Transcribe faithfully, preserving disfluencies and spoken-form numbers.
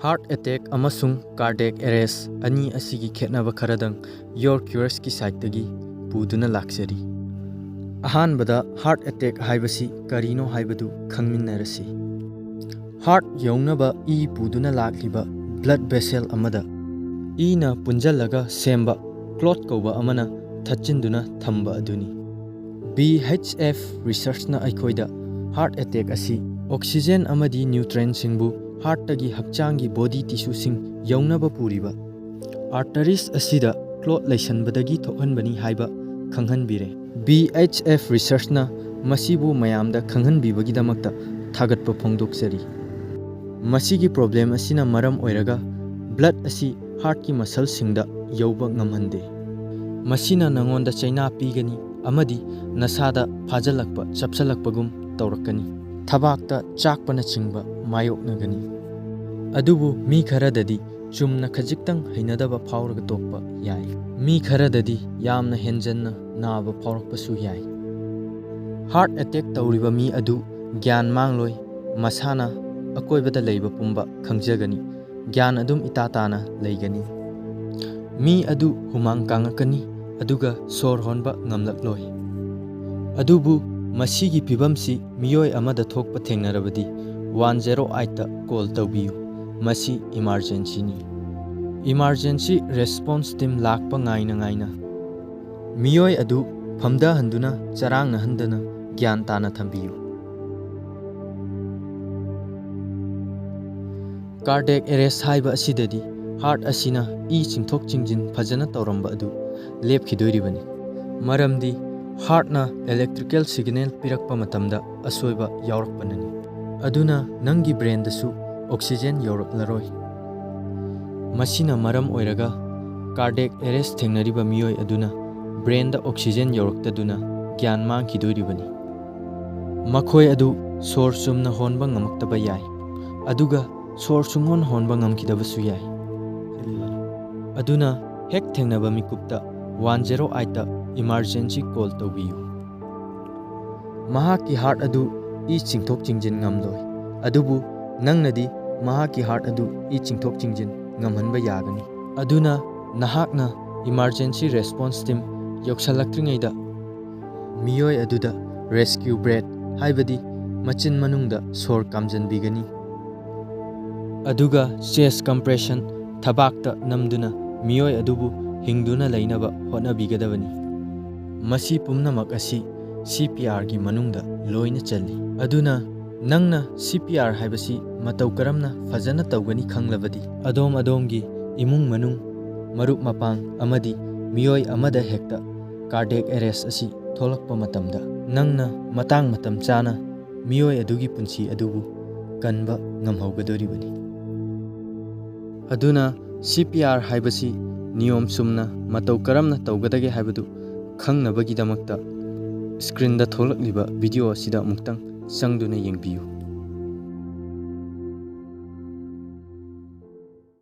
Heart attack ꯑꯃꯁꯨꯡ cardiac arrest ꯑꯅꯤ ꯑꯁꯤꯒꯤ ꯈꯦꯠꯅꯕ ꯈꯔꯗꯪ Your Curesꯀꯤ siteꯇꯒꯤ ꯄꯨꯗꯨꯅ ꯂꯥꯛꯆꯔꯤ꯫ ꯑꯍꯥꯟꯕꯗ heart attack ꯍꯥꯏꯕꯁꯤ ꯀꯔꯤꯅꯣ ꯍꯥꯏꯕꯗꯨ ꯈꯪꯃꯤꯟꯅꯔꯁꯤ꯫ Heart ꯌꯧꯅꯕ ꯏ ꯄꯨꯗꯨꯅ ꯂꯥꯛꯂꯤꯕ blood vessel ꯑꯃꯗ ꯏꯅ ꯄꯨꯟꯖꯜꯂꯒ ꯁꯦꯝꯕ clot ꯀꯧꯕ ꯑꯃꯅ ꯊꯠꯆꯤꯟꯗꯨꯅ ꯊꯝꯕ ꯑꯗꯨꯅꯤ꯫ B H F researchꯅ ꯑꯩꯈꯣꯏꯗ heart attack ꯑꯁꯤ oxygen ꯑꯃꯗꯤ nutrientꯁꯤꯡꯕꯨ heartꯇꯒꯤ ꯍꯛꯆꯥꯡꯒꯤ body tissueꯁꯤꯡ ꯌꯧꯅꯕ ꯄꯨꯔꯤꯕ arteries ꯑꯁꯤꯗ clot ꯂꯩꯁꯟꯕꯗꯒꯤ ꯊꯣꯛꯍꯟꯕꯅꯤ ꯍꯥꯏꯕ ꯈꯪꯍꯟꯕꯤꯔꯦ꯫ B H F researchꯅ ꯃꯁꯤꯕꯨ ꯃꯌꯥꯝꯗ ꯈꯪꯍꯟꯕꯤꯕꯒꯤꯗꯃꯛꯇ ꯊꯥꯒꯠꯄ ꯐꯣꯡꯗꯣꯛꯆꯔꯤ꯫ ꯃꯁꯤꯒꯤ problem ꯑꯁꯤꯅ ꯃꯔꯝ ꯑꯣꯏꯔꯒ blood ꯑꯁꯤ heartꯀꯤ muscleꯁꯤꯡꯗ ꯌꯧꯕ ꯉꯝꯍꯟꯗꯦ꯫ ꯃꯁꯤꯅ ꯅꯉꯣꯟꯗ ꯆꯩꯅꯥ ꯄꯤꯒꯅꯤ ꯑꯃꯗꯤ ꯅꯁꯥꯗ ꯐꯥꯖꯜꯂꯛꯄ, ꯆꯞꯁꯜꯂꯛꯄꯒꯨꯝ ꯇꯧꯔꯛꯀꯅꯤ꯫ ꯊꯕꯥꯛꯇ ꯆꯥꯛꯄꯅꯆꯤꯡꯕ ꯃꯥꯌꯣꯛꯅꯒꯅꯤ꯫ ꯑꯗꯨꯕꯨ ꯃꯤ ꯈꯔꯗꯗꯤ ꯆꯨꯝꯅ ꯈꯖꯤꯛꯇꯪ ꯍꯩꯅꯗꯕ ꯐꯥꯎꯔꯒ ꯇꯣꯛꯄ ꯌꯥꯏ꯫ ꯃꯤ ꯈꯔꯗꯗꯤ ꯌꯥꯝꯅ ꯍꯦꯟꯖꯟꯅ ꯅꯥꯕ ꯐꯥꯎꯔꯛꯄꯁꯨ ꯌꯥꯏ꯫ Heart attack ꯇꯧꯔꯤꯕ ꯃꯤ ꯑꯗꯨ ꯒ꯭ꯌꯥꯟ ꯃꯥꯡꯂꯣꯏ, ꯃꯁꯥꯅ ꯑꯀꯣꯏꯕꯗ ꯂꯩꯕ ꯄꯨꯝꯕ ꯈꯪꯖꯒꯅꯤ, ꯒ꯭ꯌꯥꯟ ꯑꯗꯨꯝ ꯏꯇꯥ ꯇꯥꯅ ꯂꯩꯒꯅꯤ꯫ ꯃꯤ ꯑꯗꯨ ꯍꯨꯃꯥꯡ ꯀꯥꯡꯉꯛꯀꯅꯤ, ꯑꯗꯨꯒ ꯁꯣꯔ ꯍꯣꯟꯕ ꯉꯝꯂꯛꯂꯣꯏ꯫ ꯑꯗꯨꯕꯨ ꯃꯁꯤꯒꯤ ꯐꯤꯚꯝꯁꯤ ꯃꯤꯑꯣꯏ ꯑꯃꯗ ꯊꯣꯛꯄ ꯊꯦꯡꯅꯔꯕꯗꯤ one zero eight call ꯇꯧꯕꯤꯌꯨ꯫ ꯃꯁꯤ emergencyꯅꯤ꯫ Emergency response team ꯂꯥꯛꯄ ꯉꯥꯏꯅ ꯉꯥꯏꯅ ꯃꯤꯑꯣꯏ ꯑꯗꯨ ꯐꯝꯊꯍꯟꯗꯨꯅ ꯆꯔꯥꯡꯅꯍꯟꯗꯅ ꯒ꯭ꯌꯥꯟ ꯇꯥꯅ ꯊꯝꯕꯤꯌꯨ꯫ Cardiac arrest ꯍꯥꯏꯕ ꯑꯁꯤꯗꯗꯤ heart ꯑꯁꯤꯅ ꯏ ꯆꯤꯡꯊꯣꯛ ꯆꯤꯡꯁꯤꯟ ꯐꯖꯅ ꯇꯧꯔꯝꯕ ꯑꯗꯨ ꯂꯦꯞꯈꯤꯗꯣꯔꯤꯕꯅꯤ꯫ ꯃꯔꯝꯗꯤ heartꯅ electrical signal ꯄꯤꯔꯛꯄ ꯃꯇꯝꯗ ꯑꯁꯣꯏꯕ ꯌꯥꯎꯔꯛꯄꯅꯅꯤ꯫ ꯑꯗꯨꯅ ꯅꯪꯒꯤ brainꯗꯁꯨ oxygen ꯌꯧꯔꯛꯂꯔꯣꯏ꯫ ꯃꯁꯤꯅ ꯃꯔꯝ ꯑꯣꯏꯔꯒ cardiac arrest ꯊꯦꯡꯅꯔꯤꯕ ꯃꯤꯑꯣꯏ ꯑꯗꯨꯅ brainꯗ oxygen ꯌꯧꯔꯛꯇꯗꯨꯅ ꯒ꯭ꯌꯥꯟ ꯃꯥꯡꯈꯤꯗꯣꯔꯤꯕꯅꯤ꯫ ꯃꯈꯣꯏ ꯑꯗꯨ ꯁꯣꯔ ꯆꯨꯝꯅ ꯍꯣꯟꯕ ꯉꯝꯃꯛꯇꯕ ꯌꯥꯏ, ꯑꯗꯨꯒ ꯁꯣꯔ ꯁꯨꯡꯍꯣꯟ ꯍꯣꯟꯕ ꯉꯝꯈꯤꯗꯕꯁꯨ ꯌꯥꯏ꯫ ꯑꯗꯨꯅ ꯍꯦꯛ ꯊꯦꯡꯅꯕ ꯃꯤꯀꯨꯞꯇ one zero eight emergency call ꯇꯧꯕꯤꯌꯨ꯫ ꯃꯍꯥꯛꯀꯤ heart ꯑꯗꯨ ꯏ ꯆꯤꯡꯊꯣꯛ ꯆꯤꯡꯁꯤꯟ ꯉꯝꯂꯣꯏ, ꯑꯗꯨꯕꯨ ꯅꯪꯅꯗꯤ ꯃꯍꯥꯛꯀꯤ heart ꯑꯗꯨ ꯏ ꯆꯤꯡꯊꯣꯛ ꯆꯤꯡꯁꯤꯟ ꯉꯝꯍꯟꯕ ꯌꯥꯒꯅꯤ꯫ ꯑꯗꯨꯅ ꯅꯍꯥꯛꯅ emergency response team ꯌꯧꯁꯜꯂꯛꯇ꯭ꯔꯤꯉꯩꯗ ꯃꯤꯑꯣꯏ ꯑꯗꯨꯗ rescue breath, ꯍꯥꯏꯕꯗꯤ ꯃꯆꯤꯟ ꯃꯅꯨꯡꯗ ꯁꯣꯔ ꯀꯥꯝꯖꯟꯕꯤꯒꯅꯤ꯫ ꯑꯗꯨꯒ chest compression, ꯊꯕꯥꯛꯇ ꯅꯝꯗꯨꯅ ꯃꯤꯑꯣꯏ ꯑꯗꯨꯕꯨ ꯍꯤꯡꯗꯨꯅ ꯂꯩꯅꯕ ꯍꯣꯠꯅꯕꯤꯒꯗꯕꯅꯤ꯫ ꯃꯁꯤ ꯄꯨꯝꯅꯃꯛ ꯑꯁꯤ C P R ꯒꯤ ꯃꯅꯨꯡꯗ ꯂꯣꯏꯅ ꯆꯜꯂꯤ꯫ ꯑꯗꯨꯅ ꯅꯪꯅ C P R ꯍꯥꯏꯕꯁꯤ ꯃꯇꯧ ꯀꯔꯝꯅ ꯐꯖꯅ ꯇꯧꯒꯅꯤ ꯈꯪꯂꯕꯗꯤ, ꯑꯗꯣꯝ ꯑꯗꯣꯝꯒꯤ ꯏꯃꯨꯡ ꯃꯅꯨꯡ, ꯃꯔꯨꯞ ꯃꯄꯥꯡ ꯑꯃꯗꯤ ꯃꯤꯑꯣꯏ ꯑꯃꯗ ꯍꯦꯛꯇ cardiac arrest ꯑꯁꯤ ꯊꯣꯛꯂꯛꯄ ꯃꯇꯝꯗ, ꯅꯪꯅ ꯃꯇꯥꯡ ꯃꯇꯝ ꯆꯥꯅ ꯃꯤꯑꯣꯏ ꯑꯗꯨꯒꯤ ꯄꯨꯟꯁꯤ ꯑꯗꯨꯕꯨ ꯀꯟꯕ ꯉꯝꯍꯧꯒꯗꯧꯔꯤꯕꯅꯤ꯫ ꯑꯗꯨꯅ C P R ꯍꯥꯏꯕꯁꯤ ꯅꯤꯌꯣꯝ ꯆꯨꯝꯅ ꯃꯇꯧ ꯀꯔꯝꯅ ꯇꯧꯒꯗꯒꯦ ꯍꯥꯏꯕꯗꯨ ꯈꯪꯅꯕꯒꯤꯗꯃꯛꯇ screen ꯗ ꯊꯣꯛꯂꯛꯂꯤꯕ video ꯑꯁꯤꯗ ꯑꯃꯨꯛꯇꯪ ꯆꯪꯗꯨꯅ ꯌꯦꯡꯕꯤꯌꯨ꯫